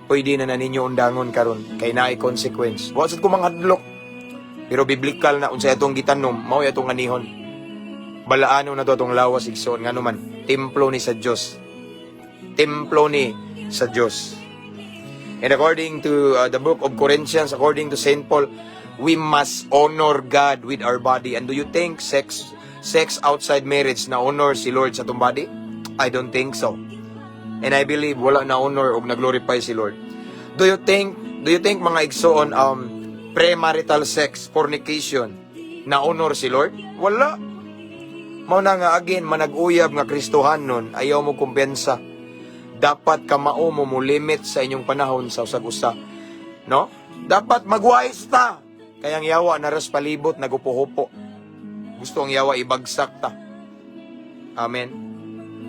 pwede na na ninyo undangon karon kay naay consequence. Wa sad ko manghadlok. Pero biblical na unsay atong gitanom, mao atong anihon. Balaano na to atong lawas, igsoon, ngano man templo ni sa Dios. Templo ni sa Dios. And according to the book of Corinthians, according to St. Paul, we must honor God with our body. And do you think sex outside marriage na honor si Lord sa atong body? I don't think so. And I believe wala na honor og na-glorify si Lord. Do you think, mga igsoon, premarital sex, fornication, na honor si Lord? Wala. Mao na nga again, manag-uyab nga Kristohanon, ayaw mo kumpiyansa. Dapat kamao mo mo limit sa inyong panahon sa usag-usa. No? Dapat magwise ta. Kaya ang yawa naras palibot nagupo-hupo. Gusto ang yawa ibagsak ta. Amen.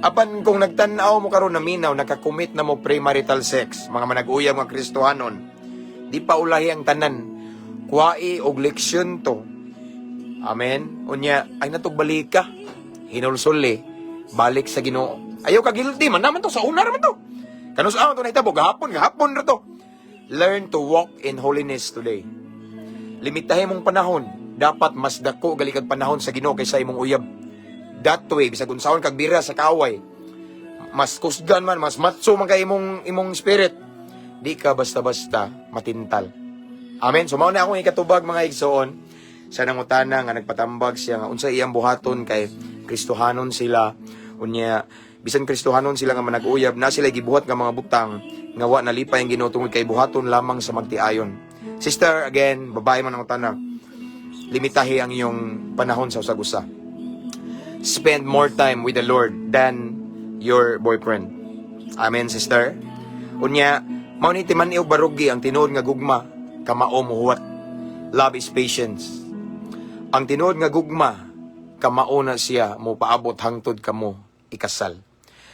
Apan kung nagtan-aw mo karon na minaw, nakakommit na mo premarital sex, mga manag-uyab nga Kristohanon, di pa ulahi ang tanan. Kuwai og leksyon to. Amen. Unya, ay natog ka. Hinulsuli, balik sa Ginoo. Ayaw ka guilty man naman to, sa una naman to. Kanus to nahitabo, gahapon, gahapon ra to. Learn to walk in holiness today. Limitahin mong panahon. Dapat mas dako gali kag panahon sa Ginoo kaysa imong uyab. That way, bisag unsaon kag bira sa kaaway, mas kusgan man, mas matso man kay imong spirit. Di ka basta-basta matintal. Amen. So mao na akong ikatubag, mga igsoon, sa nangutana nga nagpatambag siya nga unsa iyang buhaton kay Kristohanon sila, unya bisan Kristohanon sila nga manag-uyab, na sila gibuhat nga mga butang nga wa nalipay ang Ginoo tungod kay buhaton lamang sa magtiayon. Sister, again, babae man ang utana, limitahi ang iyong panahon sa usag-usa. Spend more time with the Lord than your boyfriend. Amen, sister. Unya, mao ni timan-i og barugi, ang tinuod nga gugma kamao mohuwat. Love is patience. Ang tinuod nga gugma kamao na siya mo paabot hangtod kamo ikasal.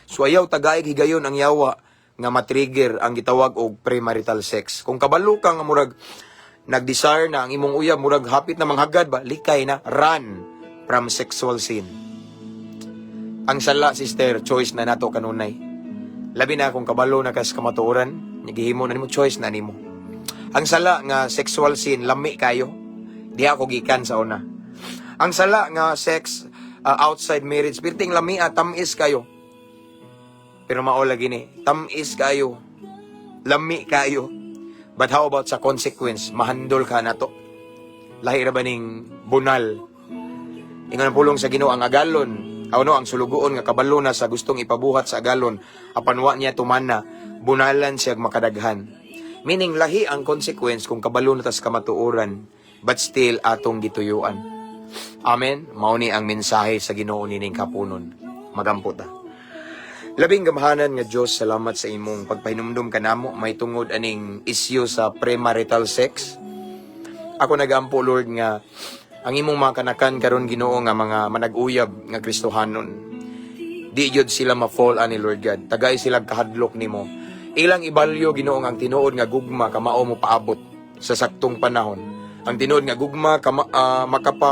So ayaw tagaig higayon ang yawa nga matrigger ang gitawag og premarital sex. Kung kabalo ka nga murag nag-desire na ang imong uyab, murag hapit na manghagad ba, likay na, run from sexual sin. Ang sala, sister, choice na nato kanunay. Labi na kung kabalo na kas kamatuoran, Gihimo na nimo, choice na nimo. Ang sala nga sexual sin, lami kayo. Diha ako gikan sa una. Ang sala nga sex outside marriage, pirting lami, tamis kayo. Pero mao lagi ni, tamis kayo. Lami kayo. But how about sa consequence? Mahandol ka na to. Lahi ra ba ning bunal? Ingon ang pulong sa Ginoo, ang agalon, aw no, ang sulugoon nga kabalo na sa gustong ipabuhat sa agalon, apan wa niya tumana, bunalan siya makadaghan. Meaning lahi ang consequence kung kabalo na tas kamatuoran, but still atong gituyuan. Amen. Mao ni ang mensahe sa Ginoo nining kapunon. Magampo ta. Labing gamhanan nga Dios, salamat sa imong pagpahinumdum kanamo may tungod aning issue sa premarital sex. Ako nagampo, Lord, nga ang imong mga kanakan karon, Ginoo, nga mga manag-uyab nga Kristohanon. Di jud sila ma-fall ani, Lord God. Tagay sila kahadlok nimo. Ilang ibalyo, Ginoo, ang tinuod nga gugma kamao mo paabot sa saktong panahon. Ang tinuod nga gugma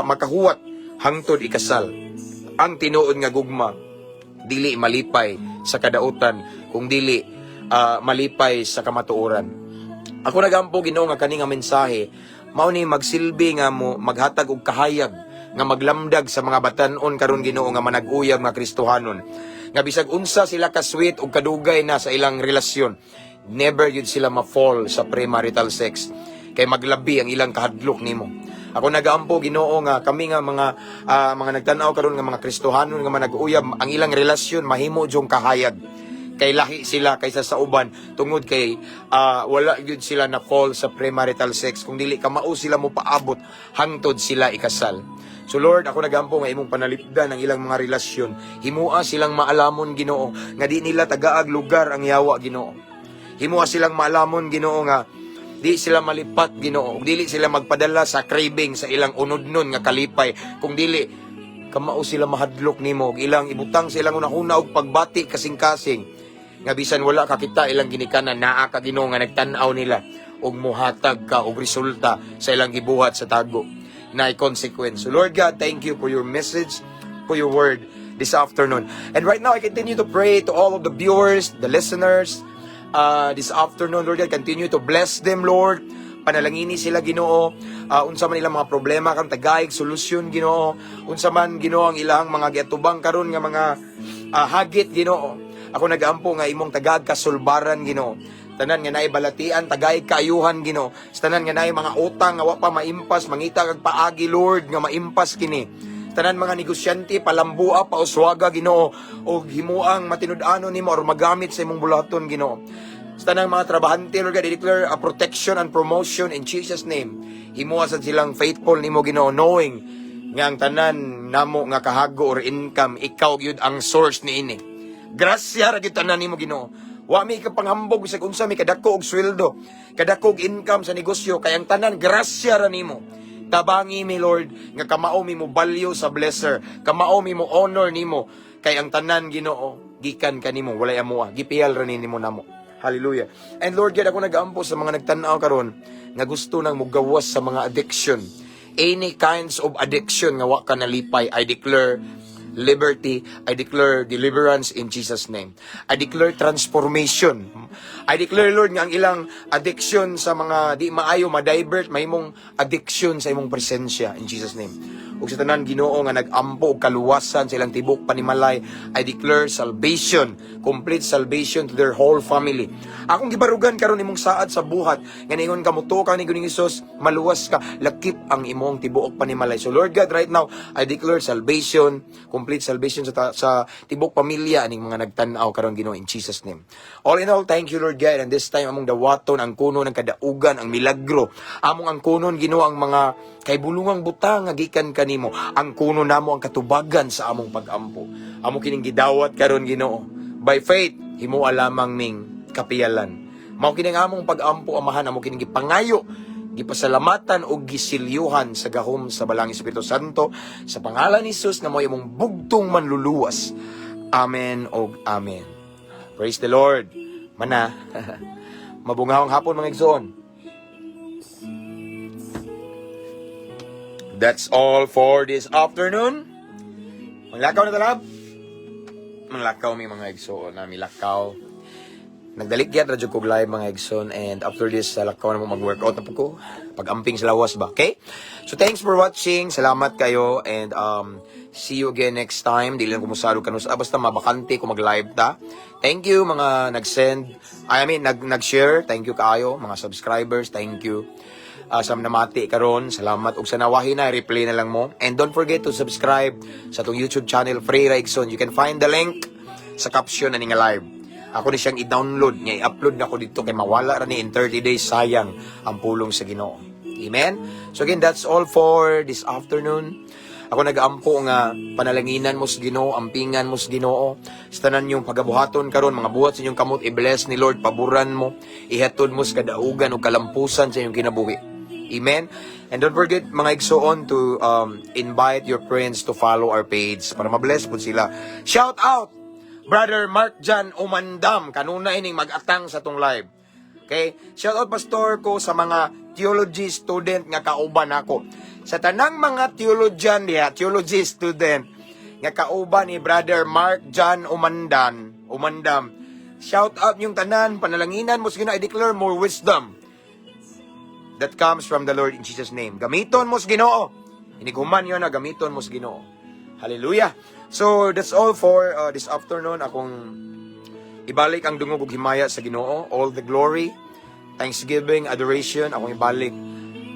makahuwat hangtod ikasal. Ang tinuod nga gugma dili malipay sa kadautan kung dili malipay sa kamatuoran. Ako nagampo, Ginoo, nga kani nga mensahe mao ni magsilbi nga mo maghatag og kahayag nga maglamdag sa mga batan-on karon, Ginoo, nga manag-uyab nga Kristohanon nga bisag unsa sila ka sweet og kadugay na sa ilang relasyon, never yun sila ma-fall sa premarital sex kay maglabi ang ilang kahadlok nimo. Ako nagaampo, Ginoo, nga kami nga mga nagtan-aw karon nga mga Kristohanon nga manag-uyab, ang ilang relasyon mahimo jung kahayag kay lahi sila kaysa sa uban tungod kay wala gyud sila na fall sa premarital sex kung dili kamao sila mo paabot hangtod sila ikasal. So Lord, ako nagampo nga imong panalipdan ang ilang mga relasyon. Himua silang maalamon, Ginoo, nga di nila tagaag lugar ang yawa, Ginoo. Himua silang maalamon, Ginoo, nga di sila malipat, Ginoo. Dili sila magpadala sa craving sa ilang unodnon nga kalipay kung dili kamao sila mahadlok nimo ug ilang ibutang sa ilang hunahuna og pagbati kasing-kasing nga bisan wala kakita ilang ginikanan, naa ka, Ginoo, nga nagtan-aw nila ug muhatag ka og resulta sa ilang gibuhat sa tago na consequence. So Lord God, thank you for your message, for your word this afternoon. And right now, I continue to pray to all of the viewers, the listeners, this afternoon, Lord God, continue to bless them, Lord. Panalangini sila, Ginoo. Unsa man ilang mga problema karon, tagaig solusyon, Ginoo. Unsa man, Ginoo, ang ilang mga giatubang karon nga mga hagit, Ginoo. Ako nagaampo nga imong tagaag kasulbaran, Ginoo. Tanan nga naay balatian, tagay kaayuhan, Ginoo. Sa tanan nga naay mga utang nga wa pa maimpas, mangita kag paagi, Lord, nga maimpas kini. Tanan mga negosyante, palambua, pauswaga, Ginoo, og himuang matinud-anon nimo or magamit sa imong buluhaton, Ginoo. Sa tanang mga trabahante, Lord God, I declare a protection and promotion in Jesus' name. Himua sad silang faithful nimo, Ginoo, knowing nga ang tanan namo nga kahago or income, ikaw gyud ang source niini. Grasya ra gyud tanan nimo, Ginoo. Wa mi kapanghambog sa unsa mi kadako og sweldo, kadako og income sa negosyo, kay ang tanan grasya ra nimo. Tabangi mi, Lord, nga kamao mi mo value sa blesser, kamao mi mo honor nimo, kay ang tanan, Ginoo, gikan kanimo, walay amoa, gipiyal ra ni nimo namo. Hallelujah. And Lord God, ako nagaampo sa mga nagtan-aw karon nga gusto nang mugawas sa mga addiction. Any kinds of addiction nga wa ka nalipay, I declare liberty. I declare deliverance in Jesus' name. I declare transformation. I declare, Lord, nga ang ilang addiction sa mga di maayo, ma-divert, mahimong addiction sa imong presensya in Jesus' name. Ug sa tanan, Ginoo, nga nag-ampo og kaluwasan sa ilang tibok panimalay, I declare salvation, complete salvation to their whole family. Akong gibarugan karon imong saad sa buhat nga ningon ka mutuo ka ni Ginoong Hesus, maluwas ka, lakip ang imong tibuok panimalay. So Lord God, right now, I declare salvation, complete salvation sa tibok pamilya aning mga nagtan-aw karon, Ginoo, in Jesus' name. All in all, thank you, Lord God, and this time among dawaton ang kuno ng kadaugan, ang milagro. Among ang kunon, Ginoo, ang mga kaibulungang butang nga gikan kanimo. Ang kuno namo ang katubagan sa among pag-ampo. Amo kining gidawat karon, Ginoo. By faith, himua lamang ming kapiyalan. Mao kining among pag-ampo, Amahan, amo kining gipangayo, gipasalamatan og gisilyuhan sa gahom sa Balaang Espiritu Santo sa pangalan ni Jesus nga mo'y among bugtong manluluwas. Amen og amen. Praise the Lord. Mana. Mabungahong hapon, mga igsoon. That's all for this afternoon. Manglakaw na talab. Manglakaw mi, mga igsoon na milakaw. Nagdaligya ra jud kog live, mga igsoon, and after this sa lakaw na mo, mag-workout na po ko. Pag-amping sa lawas ba, okay? So thanks for watching. Salamat kayo and see you again next time. Dili lang ko musarog kanus, ah, basta mabakante ko mag-live ta. Thank you mga nag-send, I mean nag-share. Thank you kaayo mga subscribers. Thank you. Sa namati karon, salamat ug sa nawahi na replay na lang mo. And don't forget to subscribe sa atong YouTube channel, Free Raigson. You can find the link sa caption na nga live. Ako ni siyang i-download nga i-upload na ko dito kay mawala ra ni in 30 days, sayang ang pulong sa Ginoo. Amen. So again, that's all for this afternoon. Ako nagaampo nga panalanginan mo sa Ginoo, ampingan mo sa Ginoo. Sa tanan yung pagabuhaton karon, mga buhat sa inyong kamot, i-bless ni Lord, paboran mo, ihatod mo sa kadaugan o kalampusan sa inyong kinabuhi. Amen. And don't forget, mga igsoon, to invite your friends to follow our page para ma-bless po sila. Shout out Brother Mark Jan Umandam, kanunay ning mag-atang sa atong live. Okay? Shout out, pastor ko, sa mga theology student nga kauban nako. Sa tanang mga theologian diha, theology student nga kauban ni Brother Mark John Umandam. Shout out yung tanan, panalanginan mo sa Ginoo, I declare more wisdom that comes from the Lord in Jesus' name. Gamiton mo sa Ginoo. Inighuman yun na gamiton mo sa Ginoo. Hallelujah. So, that's all for this afternoon. Akong ibalik ang dungog ug himaya sa Ginoo. All the glory, thanksgiving, adoration, akong ibalik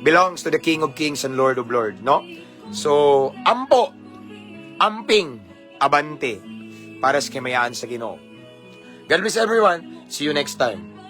belongs to the King of Kings and Lord of Lords, no? So, ampo, amping, abante para sa kahimayaan sa Ginoo. God bless everyone. See you next time.